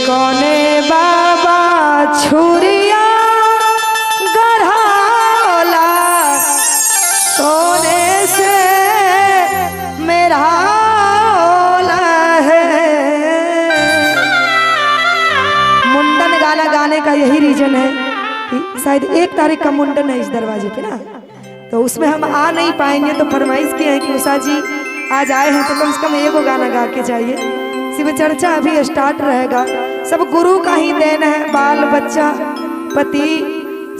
कोने बाबा छुरिया गढ़ाला सोने से मेरा ओला है। मुंडन गाना गाने का यही रीजन है कि शायद 1 तारीख का मुंडन है इस दरवाजे पे ना, तो उसमें हम आ नहीं पाएंगे, तो फरमाइश किए हैं कि उषा जी आज आए हैं तो कम से कम एगो गाना गा के जाइए। शिव चर्चा अभी स्टार्ट रहेगा, सब गुरु का ही then है, बाल बच्चा पति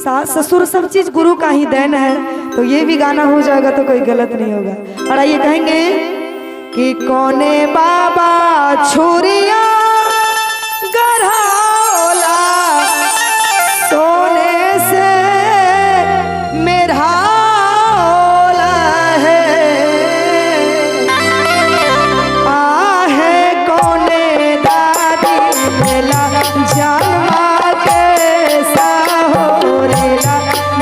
सास ससुर सब चीज गुरु का ही then है, तो ये भी गाना हो जाएगा तो कोई गलत नहीं होगा। और आइए कहेंगे कि कोने बाबा छुरिया गढ़ाला सोने से मेरा ओला है। आहे कोने दादी मेला जानमा के साहोरेला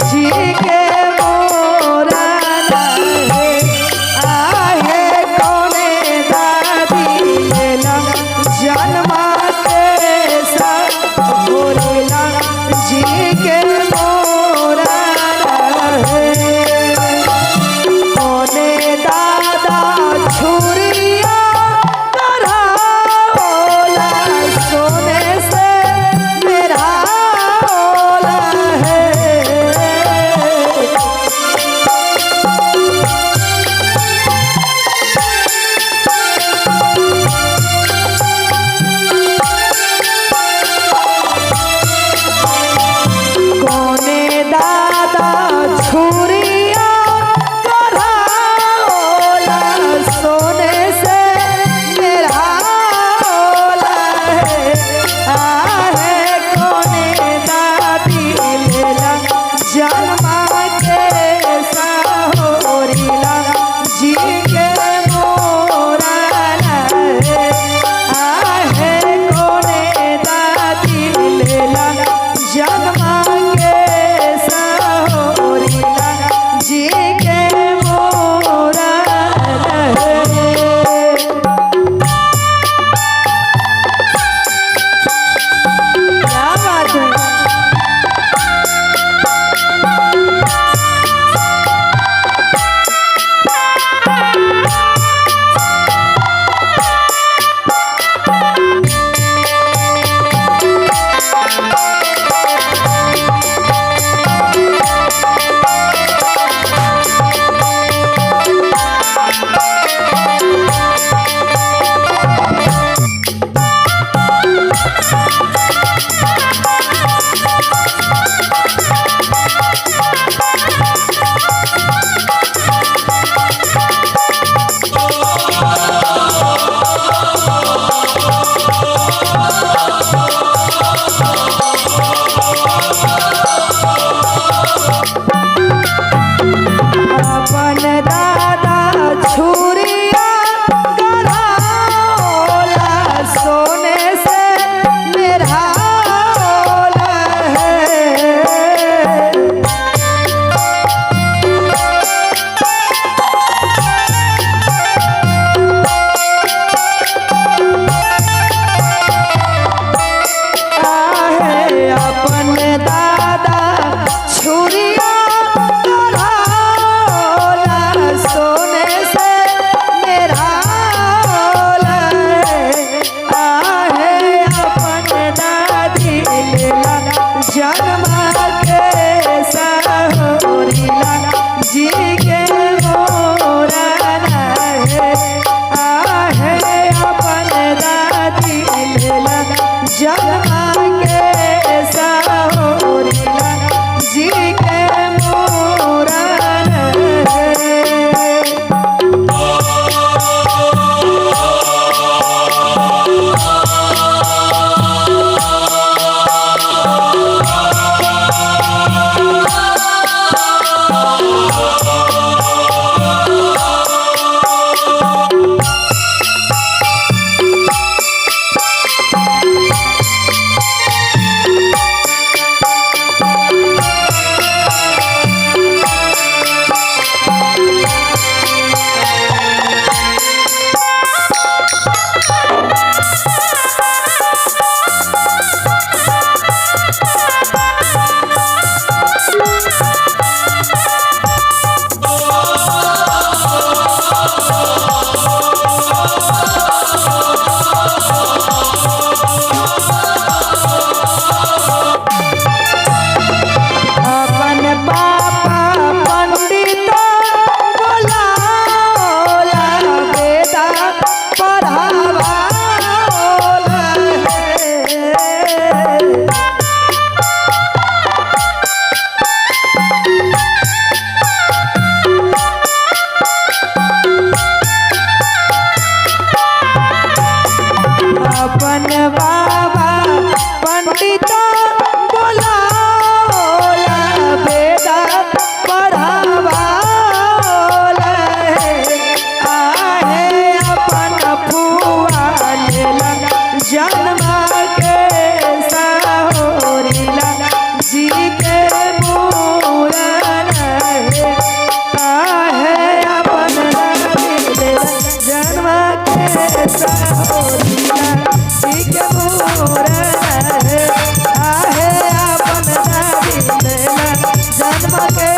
जी के मोरा है। आहे कोने दादी मेला जान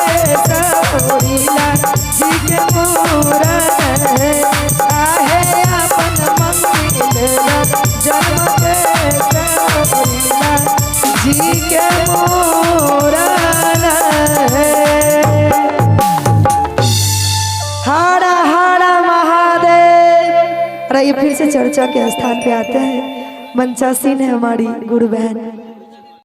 सौरीला जी के मूरन है। आहे अपन मम्मी लेला जन्म के सौरीला जी के मूरन है। हर हर महादेव। और ये फिर से चर्चा के स्थान पे आते हैं। मंचासीन है हमारी गुरु बहन।